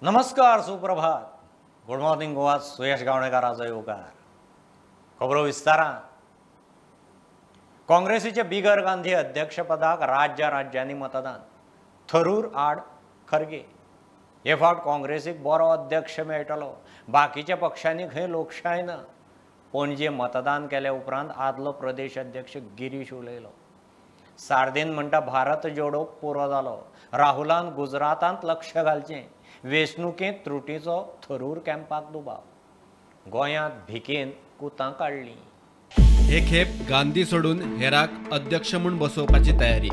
नमस्कार, सुप्रभात, good morning Goa. सुयश गावणेकाराचो येवकार. खबरो विस्तारान. काँग्रेसीचे बिगर गांधी अध्यक्षपदाक राज्या राज्यांनी मतदान. थरूर आड खरगे. हे फावट काँग्रेसीक बरो अध्यक्ष मेळटलो. बाकीच्या पक्षांनी खंय लोकशाय ना. पणजे मतदान केले उपरांत आदलो प्रदेश अध्यक्ष गिरीश उलयलो. सार्दीन म्हणटा भारत जोडो पुरो जालो. राहुलान गुजरातांत लक्ष घालचें. वेंचणुकेंत त्रुटीचो थरूर कॅम्पाक दुबाव. गोंयांत भिकेन कुतां काडलीं. हे खेप गांधी सोडून हेराक अध्यक्ष म्हूण बसोवपाची तयारी.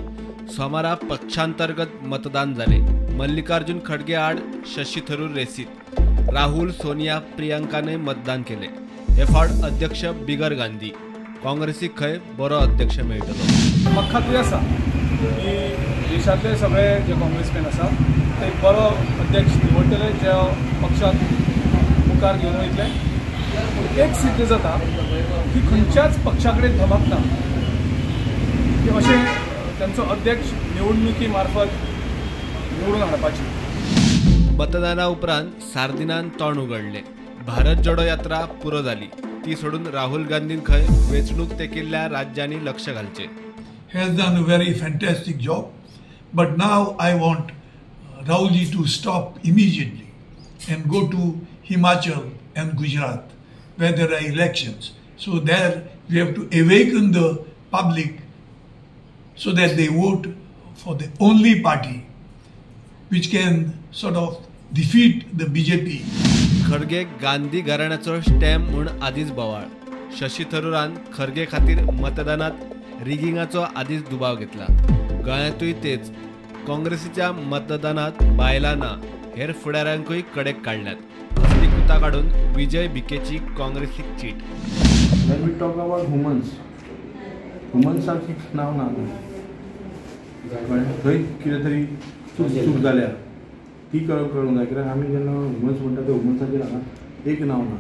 सोमारा पक्षांतर्गत मतदान जालें. मल्लिकार्जुन खडगे आड शशी थरूर रेसीत. राहुल, सोनिया, प्रियंकाने मतदान केलें. हे फावट अध्यक्ष बिगर गांधी. काँग्रेसीक खंय बरो अध्यक्ष मेळटलो. म्हाका खात्री आसा की देशांतले सगळे जे काँग्रेसमॅन आसा ते एक बरो अध्यक्ष निवडटले, जे पक्षाक मुखार घेवन वयतले. पूण एक सिद्ध जाता की खंयच्याच पक्षा कडेन धमक ना की अशें तांचो अध्यक्ष निवडणुकी मार्फत निवडून हाडपाची. मतदाना उपरांत सार्दिनान तोंड उगडलें. भारत जोडो यात्रा पुरो जाली ती सोडून राहुल गांधीन खंय वेंचणूक तेंकिल्ल्या राज्यांनी लक्ष घालचें. Has done a very fantastic job, but now I want Rahulji to stop immediately and go to Himachal and Gujarat where there are elections. So there we have to awaken the public so that they vote for the only party which can sort of defeat the BJP. Kharge Gandhi घराण्याचो stamp म्हूण आदींच बोवाळ. शशी थरूरान खरगे खातीर मतदानात रिगिंगाचो आदींच दुबाव घेतला. गोंयांतूय तेच. काँग्रेसीच्या मतदानात बायलां ना, हेर फुडाऱ्यांकूय कडेक काडल्यात. असली कुतां काडून विजय भिकेची काँग्रेसीक चीट. When we talk about humans, ह्युमन्साक नांव ना, थंय कितें तरी चूक जाल्या ती कळूंक जाय. कित्याक आमी जेन्ना ह्युमन्स म्हणटा ते ह्युमन्साचेर हांगा एक नांव ना.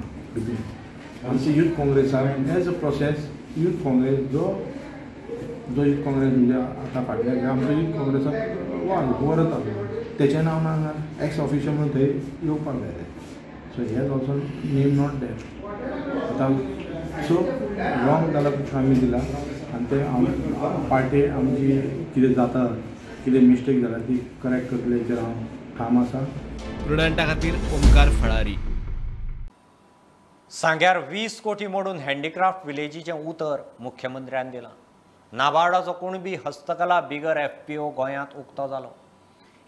आमचे youth काँग्रेसाक as a process youth Congress जो जो यूथ काँग्रेस म्हणजे आतां फाटल्या आमचो यूथ काँग्रेसाक वाल वरत आसलो तेचें नांव ना हांगा एक्स ऑफिशियल म्हणून थंय येवपाक जाय तें. So he has also name not there. आतां सो रॉंग जाला आमी दिला आनी ते पार्टी आमची कितें जाता कितें मिस्टेक जाला ती करेक्ट करतले हेचेर हांव ठाम आसा. प्रुडंटा खातीर ओमकार फळारी. सांग्यार 20 कोटी मोडून हँडीक्राफ्ट विलेजीचें उतर मुख्यमंत्र्यान दिलां. नाबार्डाचो कुणबी हस्तकला बिगर FPO गोंयांत उक्तो जालो.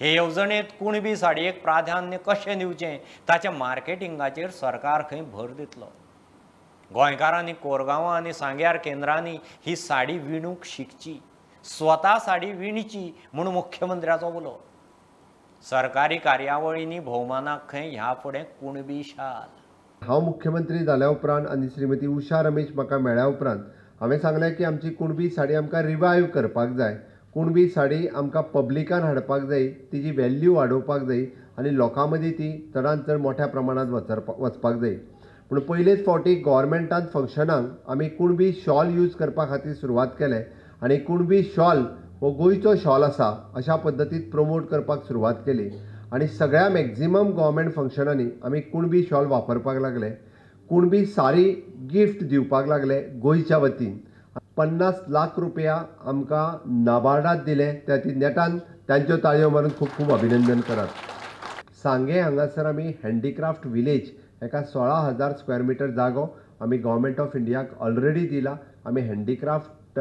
हे येवजणेंत कुणबी साडयेक प्राधान्य कशें दिवचें ताच्या मार्केटिंगाचेर सरकार खंय भर दितलो. गोंयकारांनी कोरगांवां आनी सांग्यार केंद्रांनी ही साडी विणूंक शिकची, स्वता साडी विणची म्हूण मुख्यमंत्र्याचो उलो. सरकारी कार्यावळींनी भोवमानाक खंय ह्या फुडें कुणबी शाल. हांव मुख्यमंत्री जाल्या उपरांत आनी श्रीमती उषा रमेश म्हाका मेळ्ळ्या उपरांत हांवें सांगलें की आमची कुणबी साडी आमकां रिवायव करपाक जाय. कुणबी साडी आमकां पब्लिकान हाडपाक जाय, तिजी वेल्यू वाडोवपाक जाय आनी लोकां मदीं ती चडान चड मोठ्या प्रमाणांत वचपाक जाय. पूण पयलेच फावटी गव्हर्मेंटान फंक्शनाक आमी कुणबी शॉल यूज करपा खातीर सुरवात केलें आनी कुणबी शॉल हो गोंयचो शॉल आसा अशा पद्दतीन प्रमोट करपाक सुरवात केली आनी सगळ्या मॅक्झिमम गव्हर्मेंट फंक्शनांनी आमी कुणबी शॉल वापरपाक लागले. कुणबी साडी गिफ्ट दिवपाक लागले गोंयच्या वतीन. 50 लाख रुपया आमकां नाबार्डात दिले, त्या ती नेटान तांच्यो ताळयो मारून खूब खूब अभिनंदन करात. सांगें हांगासर आमी हँडीक्राफ्ट विलेज एका 16,000 स्क्वेअर मिटर जागो आमी गव्हर्मेंट ऑफ इंडियाक ऑलरेडी दिला. आमी हँडीक्राफ्ट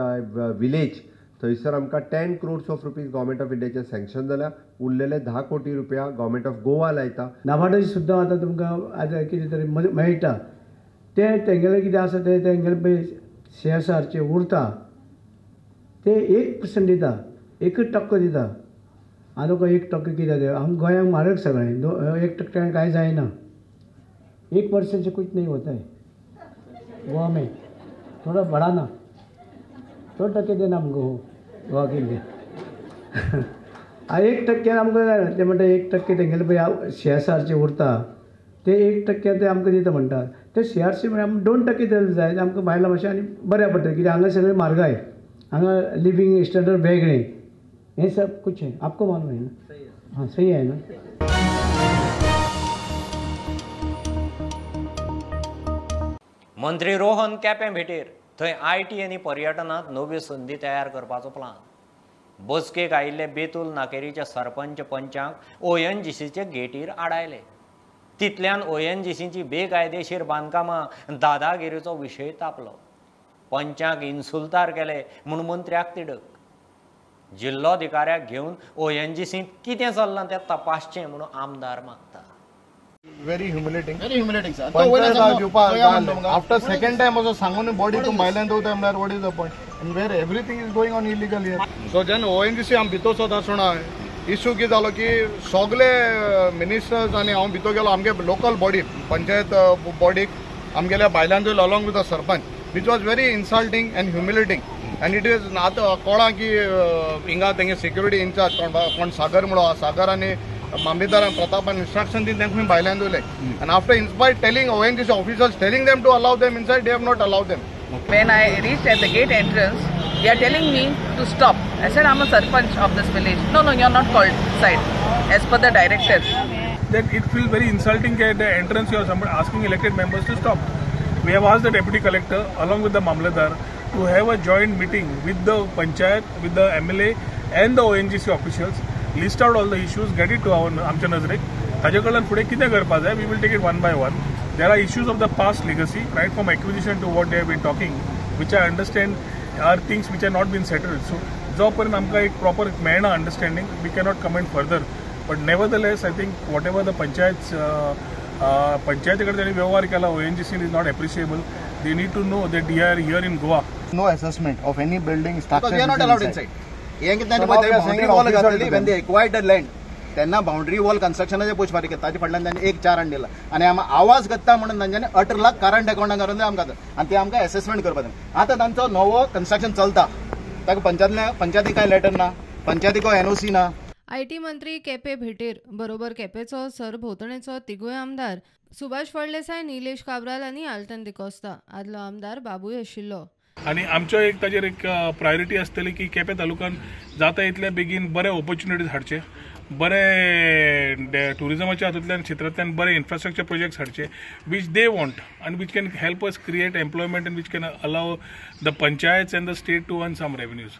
विलेज थंयसर आमकां 10 crores of rupees government of इंडियाचे सँक्शन जाल्या. उरलेले 10 कोटी रुपया गव्हर्मेंट ऑफ गोवा लायता. नाबार्डाची सुद्दां आतां तुमकां आतां कितें तरी मेळटा तें तेंगेलें कितें आसा तें तेंगेलें पळय CSRचे उरता ते 1% दिता, 1% दिता. आनी 1% कितें जाता आमकां गोंयांक म्हारग सगळें, 1% कांय जायना. 1% से कुछ नहीं होता है गोवा में, थोड़ा बढ़ाना, थोड़े टक्के देना हमको गोवा के लिए. 1% आमकां जायना ते म्हणटा 1% तेंगेले पळय CSRचे उरता ते 1% ते आमकां दिता म्हणटा. ते CRC म्हळ्यार आमकां 2% दिले जाय आमकां बायलां मातशें आनी बऱ्या पडटा. कित्याक हांगा सगळें म्हारगाय, हांगा लिवींग स्टँडर्ड वेगळें, हें सब कुछ है. आपको मालूम है ना? हाँ सही है ना. मंत्री रोहन केपें भेटेर थंय IT आनी पर्यटनांत नव्यो संदी तयार करपाचो प्लान. बसकेक आयिल्ले बेतूल नाकेरीच्या सरपंच पंचांक ओएनजीसीचे गेटीर आडायले. तितल्यान ओएनजीसीची बेकायदेशीर बांदकामां दादागिरीचो विशय तापलो. पंचांक इन्सुल्तार केले म्हूण मंत्र्याक तिडक. जिल्लोधिकाऱ्याक घेवन ओएनजीसींत कितें चल्लां तें तपासचें म्हणून आमदार मागता. Very humiliating. Very humiliating, sir. After second time also सांगून बॉडी तूं भायल्यान दवरता म्हळ्यार what is the point? And where everything is going on illegal here. So जेन्ना ONGC आमी भितर सोदता सुणा इशू कितें जालो की सगळे मिनिस्टर्स आनी हांव भितर गेलो आमगे लोकल बॉडी पंचायत बॉडीक आमगेल्या भायल्यान दवरलो along with the sarpanch, which was very insulting and humiliating. And it is आतां कळ्ळां की हिंगा तेंगे सिक्युरिटी इन्चार्ज कोण सागर म्हणून सागर आनी मामलेदारान प्रतापान इन्स्ट्रक्शन दिवन तांकां भायल्यान दवरले. And after in spite telling ONGC officers telling them to allow them inside, they have not allow them. When I reached at the gate entrance, they are telling me to stop. I said, I'm a sarpanch of this village. No, no, you're not called side, as per the directive. Then it feels very insulting at the entrance you are somebody asking elected members to stop. We have asked the deputy collector along with the mamledar to have a joint meeting with the panchayat, with the MLA and the ONGC officials, list out all the issues, get it to our आमच्या नजरेक. ताजे कडल्यान फुडें कितें करपा जाय, we will take it one by one. There are issues of the past legacy, right from acquisition to what they have been talking, which I understand are things which have not been settled. So, जो पर्यंत आमकां एक proper मेळना understanding, we cannot comment further. But nevertheless, I think whatever the panchayats, पंचायती कडेन तांणी व्यवहार केला, ONGC is not appreciable. They need to know that they are here in Goa. No assessment of any building structure. Because we are not allowed inside. हें कितें boundary wall घातलेली when they acquired the land, तेन्ना boundary wall कन्स्ट्रक्शनाचे पयशे फारीक केले, ताचे फाटल्यान तांणी 1-4 हाडून दिला आनी आमी आवाज करता म्हणून तांच्यांनी 18 लाख करंट अकाउंटान घालून आमकां आनी ते आमकां एसेसमेंट करपाक जाय. आतां तांचो नवो कन्स्ट्रक्शन चलता, ताका पंचायती कांय लेटर ना, पंचायतीको एनओसी ना. IT मंत्री केपे भेटेर बरोबर केपेचो सरभोंवतणेचो तिगूय आमदार सुभाष फळदेसाय, निलेश काब्राल आनी आल्टन डिकोस्ता आदलो आमदार बाबूय आशिल्लो. आनी आमचो एक ताजेर एक प्रायोरिटी आसतली की केपें तालुक्यान जाता इतले बेगीन बरे ऑपॉर्च्युनिटीज हाडचे, बरे टुरिजमाच्या हातूंतल्यान क्षेत्रांतल्यान बरे इन्फ्रास्ट्रक्चर प्रोजेक्ट्स हाडचे, which they want and which can help us create employment and which can allow the panchayats and the state to earn some revenues.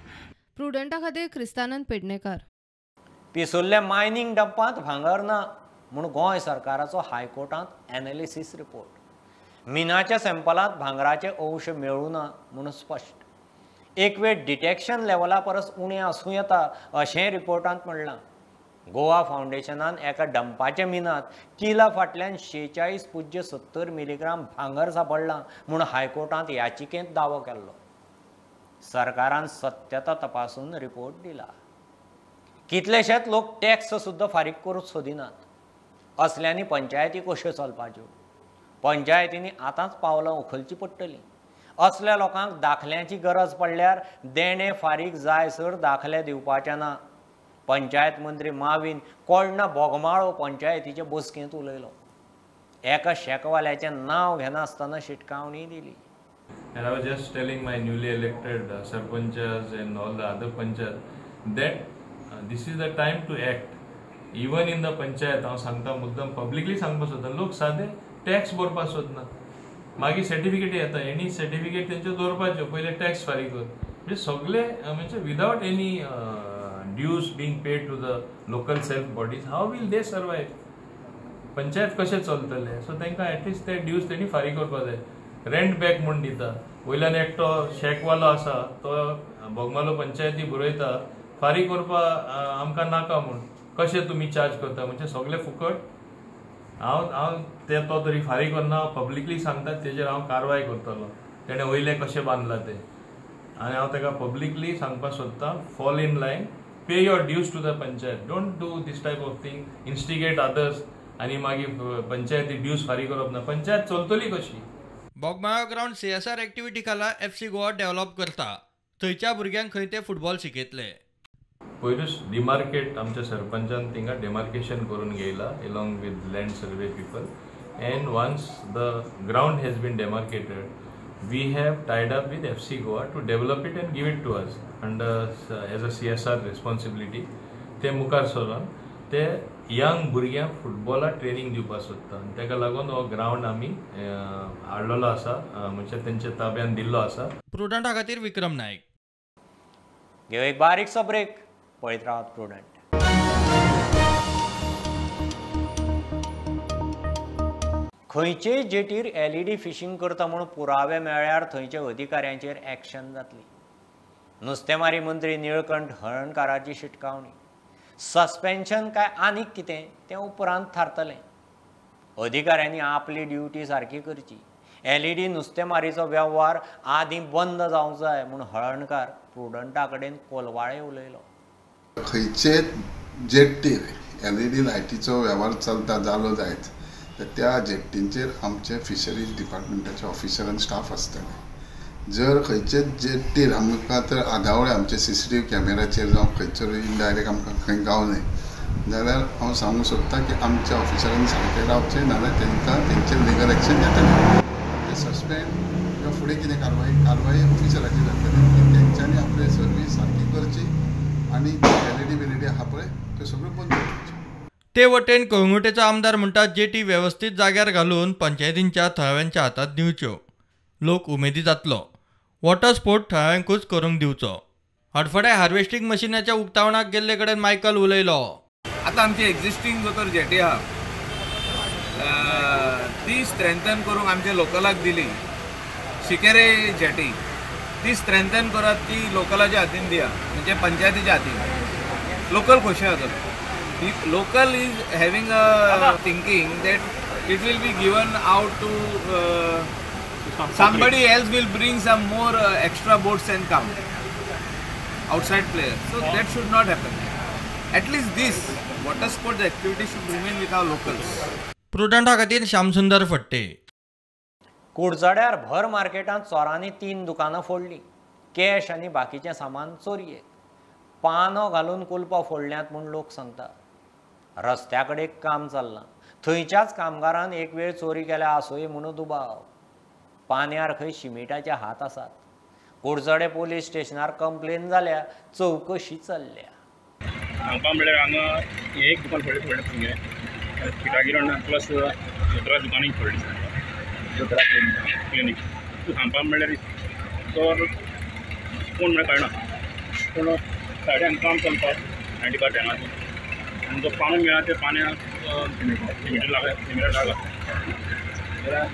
प्रुडंटा खातीर क्रिस्तानंद पेडणेकार. पिसुल्ल्या मायनींग डंपांत भांगर ना म्हूण गोंय सरकाराचो हायकोर्टांत एनालिसीस रिपोर्ट. मिनाच्या सॅम्पलांत भांगराचे अंश मेळूं ना म्हूण स्पश्ट. एक वेळ डिटेक्शन लेवला परस उणें आसूं येता अशें रिपोर्टांत म्हणलां. गोवा फावंडेशनान एका डंपाच्या मिनांत किला फाटल्यान 46.70 मिलीग्राम भांगर सांपडलां म्हूण हायकोर्टांत याचिकेंत दावो केल्लो. सरकारान सत्यता तपासून रिपोर्ट दिला. कितलेशेच लोक टॅक्स सुद्दां फारीक करूंक सोदिनात. असल्यांनी पंचायती कश्यो चलपाच्यो? पंचायतींनी आतांच पावलां उखलचीं पडटलीं. असल्या लोकांक दाखल्यांची गरज पडल्यार देणें फारीक जायसर दाखले दिवपाचे ना. पंचायत मंत्री मावीन कोळणा बोगमाळो पंचायतीचे बसकेंत उलयलो. एका शेकवाल्याचें नांव घेनासतना शिटकावणी दिली. And I was just telling my newly elected sarpanchas and all the other panchayat that this is the time to act. Even in the panchayat, हांव सांगता मुद्दम पब्लिकली सांगपाक सोदता, लोक सादे टॅक्स भरपाक सोदना, मागीर सर्टिफिकेट येता, एनी सर्टिफिकेट तेंच्यो दवरपाच्यो, पयले टॅक्स फारीक कर, म्हणजे सगळे म्हणजे without any dues being paid to the local self bodies, how will they survive? Panchayat कशें चलतले? सो तांकां एटलिस्ट ते ड्यूज तेणी फारीक करपाक जाय. रेंट बॅक म्हूण दिता, वयल्यान एकटो शॅकवालो आसा तो बोगमालो पंचायती बरयता फारीक करपाक आमकां नाका म्हूण, कशें तुमी चार्ज करता म्हणजे सगळे फुकट. हांव हांव ते तो तरी फारीक करना, पब्लिकली सांगता, तेजेर हांव कारवाय करतलो, तेणें वयलें कशें बांदलां तें. आनी हांव ताका पब्लिकली सांगपाक सोदता, fall in line, pay your dues to the panchayat, don't do this type of thing, instigate others आनी मागीर पंचायती ड्यूज फारीक करप ना, पंचायत चलतली कशी? बोगमाळो ग्रावंड CSR activity खाला FC Goa develop करता, थंयच्या भुरग्यांक खंय ते फुटबॉल शिकयतले. पयरूच डिमार्केट आमच्या सरपंचान थिंगा डेमार्केशन करून घेयला along with land survey people, and once the ground has been demarcated, we have tied up with FC Goa to develop it and give it to us under as a CSR responsibility. ते मुखार सरून ते young भुरग्यांक फुटबॉला training दिवपाक सोदता आनी ताका लागून हो ग्रावंड आमी हाडलेलो आसा, म्हणजे तेंच्या ताब्यान दिल्लो आसा. प्रुडंटा खातीर विक्रम नायक. घेव एक बारीकसो ब्रेक, पळयत रावात प्रुडंट. खंयचेय जेटीर एलईडी फिशींग करता म्हूण पुरावे मेळ्ळ्यार थंयच्या अधिकाऱ्यांचेर एक्शन जातली. नुस्तेमारी मंत्री निळकंठ हळर्णकाराची शिटकावणी. सस्पेन्शन काय आनीक कितें तें उपरांत थारतलें. अधिकाऱ्यांनी आपली ड्युटी सारकी करची. एलईडी नुस्तेमारीचो वेव्हार आदीं बंद जावंक जाय म्हूण हळर्णकार प्रुडंटा कडेन कोलवाळे उलयलो. खंयचे जेट्टीर एलईडी लायटीचो वेव्हार चलता जालो जायत तर त्या जेट्टींचेर आमचे फिशरीज डिपार्टमेंटाचे ऑफिसर आनी स्टाफ आसतले. जर खंयचेच जेट्टीर आमकां तर आदावळे आमचे CCTV कॅमेराचेर जावं खंयसर इनडायरेक्ट आमकां खंय गावलें जाल्यार हांव सांगूंक सोदता की आमच्या ऑफिसरांनी सारकें रावचें, नाजाल्यार तांकां तेंचेर लिगल एक्शन घेतलें, ते सस्पेंड किंवा फुडें कितें कारवाय ऑफिसराची जातली की तेंच्यांनी आपली सर्वीस सारकी करची आनी एलईडी बिलईडी आहा पळय त्यो सगळ्यो बंद करच्यो. ते वटेन कळंगुटेचो आमदार म्हणटा जेटी वेवस्थीत जाग्यार घालून पंचायतींच्या थळाव्यांच्या हातांत दिवच्यो, लोक उमेदी जातलो. वॉटर स्पोर्ट थळाव्यांकूच करूंक दिवचो. हडफड्या हार्वेस्टिंग मशिनाच्या उक्तावणाक गेल्ले कडेन मायकल उलयलो. आतां आमची एक्झिस्टींग जो तर जेटी आहा ती स्ट्रेंथन करूंक आमच्या लोकलाक दिली. शिकेरे जेटी ती स्ट्रेंथन करात, ती लोकलाच्या हातीन दिया, म्हणजे पंचायतीच्या हातीन. लोकल खोशी जातलो. Local is having a thinking that it will be given out to somebody else, will bring some more extra boats and come outside players. So that should not happen. At least this water sports activity should remain with our locals. प्रुडंटा खातीर श्यामसुंदर फट्टे. कुडचड्यार भर मार्केटांत चोरांनी 3 दुकानां फोडलीं. Cash आनी बाकीचें सामान चोरयेक. पानो घालून कुलपां फोडल्यांत म्हूण लोक सांगता. रस्त्या कडेन काम चल्लां, थंयच्याच कामगारान एक वेळ चोरी केल्या आसुये म्हूण दुबाव. पान्यार खंय शिमिटाचे हात आसात. कुडचडे पोलीस स्टेशनार कंप्लेन जाल्या, चवकशी चल्ल्या. सांगपा म्हणल्यार हांगा एक दुकान फोडलें फोडलें तुमगेलें पिठा गिरण प्लस दोतोरा दुकानूय फोडलें, दोतोरा क्लिनीक. तूं सांगपा म्हणल्यार चोर कोण म्हणल्यार कळना, पूण साड्यांक काम चलता 9 to 10 आनी जो पानो मेळ्ळा त्या पान्याक सिमेंट लागला, सिमेंट लागला जाल्यार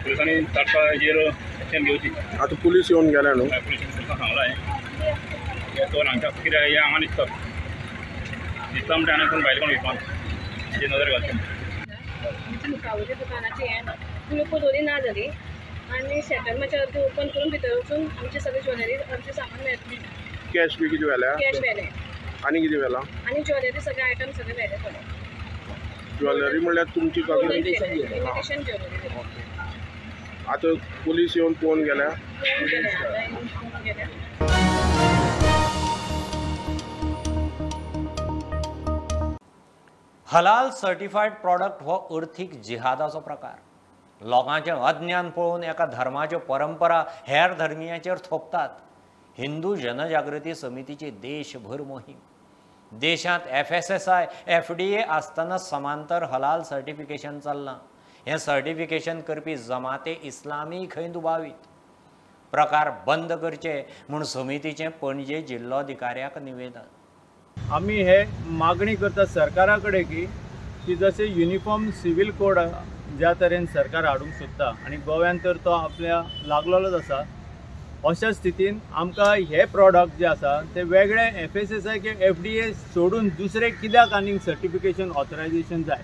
पुलिसांनी ताका हेजेर एक्शन घेवची. आतां पुलीस येवन गेल्या न्हू? पुलिसांनी तांकां सांगलां हांवें तो हांगच्या कित्याक हे हांगा दिसता दिसता म्हणटा आनी कोण भायले कोण विपान हेजेर नदर घालची. आमच्या मुखावयल्या दुकानाची हें कुलूप दोरी ना जाली आनी शटर मातशें अर्दें ओपन करून भितर वचून आमचे सगळे ज्वेलरी आमचें सामान मेळटलें. कॅश बी कितें व्हेल्या? कॅश व्हेलें. आनी कितें व्हेलां? आनी ज्वेलरी सगळे आयटम सगळे व्हेले थोडे. ज्वेलरी म्हणल्यार तुमची इमिटेशन ज्वेलरी. आतां पुलीस येवन पळोवन गेल्या? पळोवन गेल्या. हलाल सर्टिफायड प्रॉडक्ट हो अर्थीक जिहादाचो प्रकार. लोकांचें अज्ञान पळोवन एका धर्माच्यो परंपरा हेर धर्मियांचेर थोपतात. हिंदू जनजागृती समितीची देशभर मोहीम. देशांत FSSAI FDA आसतना समांतर हलाल सर्टिफिकेशन चल्लां. हें सर्टिफिकेशन करपी जमाते इस्लामी खंय दुबावीत. प्रकार बंद करचे म्हूण समितीचें पणजे जिल्लोधिकाऱ्याक निवेदन. आमी हे मागणी करता सरकारा कडेन की जशें युनिफॉर्म सिव्हील कोड ज्या तरेन सरकार हाडूंक सोदता आनी गोव्यान तर तो आपल्या लागलोलोच आसा, अशा स्थितीन आमकां हे प्रॉडक्ट जे आसा ते वेगळे FSSAI किंवा FDA सोडून दुसरे कित्याक आनीक सर्टिफिकेशन ऑथरायझेशन जाय.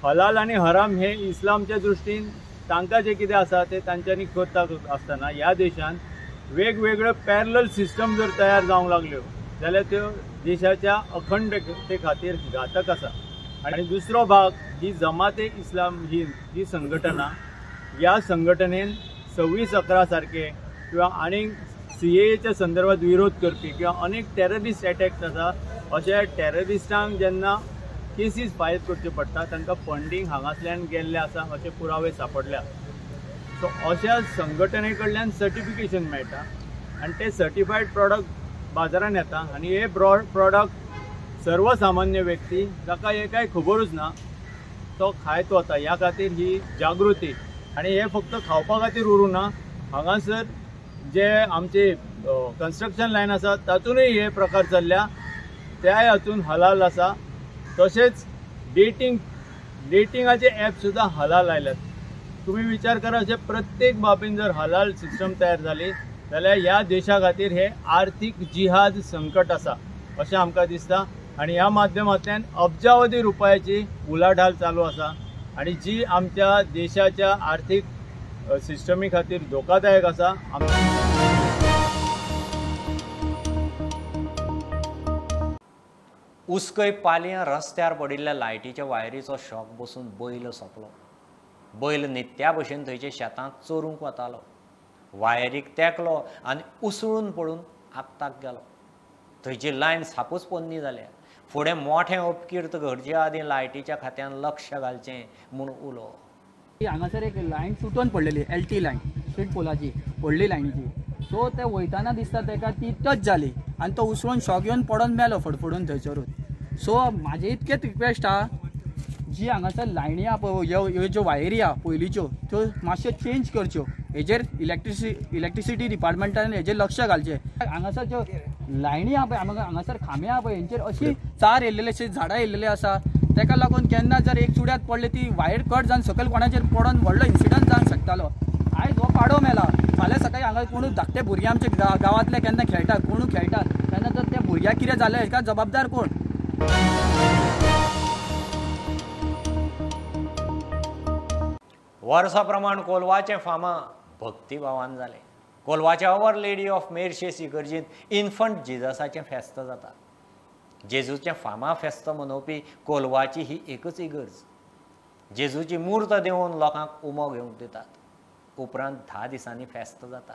हलाल आनी हराम हे इस्लामच्या दृश्टीन तांकां जें कितें आसा तें तांच्यांनी करता आसतना ह्या देशान वेगवेगळ्यो पॅरलल सिस्टम जर तयार जावंक लागल्यो जाल्यार त्यो देशाच्या अखंडते खातीर घातक आसा. आनी दुसरो भाग ही जमाते इस्लाम ही संघटना, ह्या संघटनेन 26/11 सारखे किंवा आनीक CAAच्या संदर्भात विरोध करपी किंवा अनेक टेररिस्ट एटॅक्स आसा, अशा टेररिस्टांक जेन्ना केसीस फायल करच्यो पडटा तांकां फंडींग हांगासल्यान गेल्लें आसा अशे पुरावे सांपडल्या. सो अशा संघटने कडल्यान सर्टिफिकेशन मेळटा आनी ते सर्टिफायड प्रॉडक्ट बाजारान येता आनी हे प्रॉडक्ट सर्वसामान्य व्यक्ती जाका हे कांय खबरूच ना तो खायत वता. ह्या खातीर ही जागृती आनी हे फक्त खावपा खातीर उरूं ना, हांगासर जे आमचे कन्स्ट्रक्शन लायन आसा तातूंतय हे प्रकार चल्ल्या, त्याय हातून हलाल आसा. तशेंच डेटिंगाचे ॲप सुद्दां हलाल आयल्यात. तुमी विचार करा, अशें प्रत्येक बाबीन जर हलाल सिस्टम तयार जाली जाल्यार ह्या देशा खातीर हे आर्थीक जिहाद संकट आसा अशें आमकां दिसता. आनी ह्या माध्यमांतल्यान अब्जावधी रुपयाची उलाढाल चालू आसा आनी जी आमच्या देशाच्या आर्थीक सिस्टमी खातीर धोकादायक आसा. उसकय पालयां रस्त्यार पडिल्ल्या लायटीच्या वायरीचो शॉक बसून बैल सोंपलो. बैल नित्या भशेन थंयच्या शेतांत चोरूंक वतालो. वायरीक तेंकलो आनी उसळून पडून आगताक गेलो. थंयची लायन सापूच पोन्नी जाल्या. फुडें मोठें अपकीर्त घडचे आदीं लायटीच्या खात्यान लक्ष घालचें म्हूण उलो. हांगासर एक लायन तुटून पडलेली, एल टी लायन, स्ट्रीट पोलाची व्हडली लायनीची. सो ते वयताना दिसता तेका ती टच जाली आनी तो उसळून शॉक येवन पडोन मेलो फडफडून थंयसरूच. सो म्हाजें इतकेंच रिक्वेस्ट आहा, जी हांगासर लायनी आहा पळय, ह्यो ज्यो वायरी आहा पयलींच्यो त्यो मातश्यो चेंज करच्यो. हेजेर इलेक्ट्रिसिटी डिपार्टमेंटान हेजेर लक्ष घालचें. हांगासर ज्यो लायनी आहा पळय, हांगासर खांबे आहा पळय, हेंचेर अशी चार येयल्लेले, अशी झाडां येयल्लेली आसा. तेका लागून केन्ना जर एक चुड्यात पडले ती वायर कट जावन सकयल कोणाचेर पडोन व्हडलो इन्सिडंट जावंक शकतालो. आयज हो पाडो मेला, फाल्यां सकाळी हांगा कोणूय धाकटे भुरगे आमचे गांवांतले केन्ना खेळटात, कोणूय खेळटात तेन्ना तर त्या भुरग्याक कितें जालें हेका जबाबदार कोण? वर्सा प्रमाण कोलवाचें फामां भक्तिभावान जालें. कोलवाच्या our lady of मेर्शेस इगर्जेंत इन्फंट जेजसाचें फेस्त जाता. जेजूचें फामां फेस्त मनोवपी कोलवाची ही एकच इगर्ज. जेजूची मूर्त देंवोवन लोकांक उमो घेवंक दितात. उपरांत 10 दिसांनी फेस्त जाता.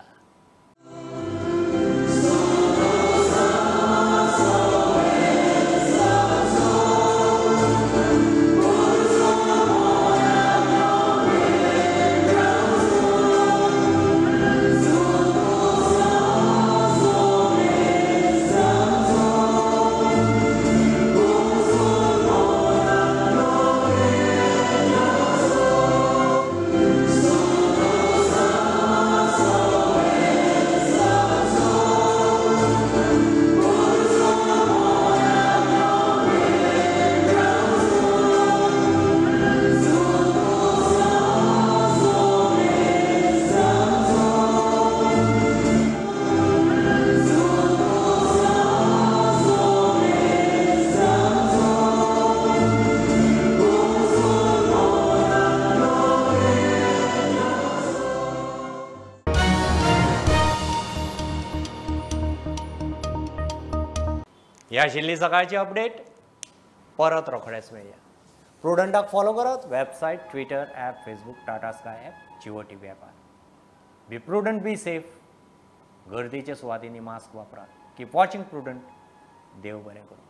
ह्या आशिल्ली सकाळची अपडेट. परत रोखडेच मेळया. प्रुडंटाक फॉलो करात website, Twitter app, Facebook, Tata Sky app, Jio TV ॲपार. Be prudent, be safe. गर्दीच्या सुवातींनी मास्क वापरात. Keep watching prudent. देव बरें करूं.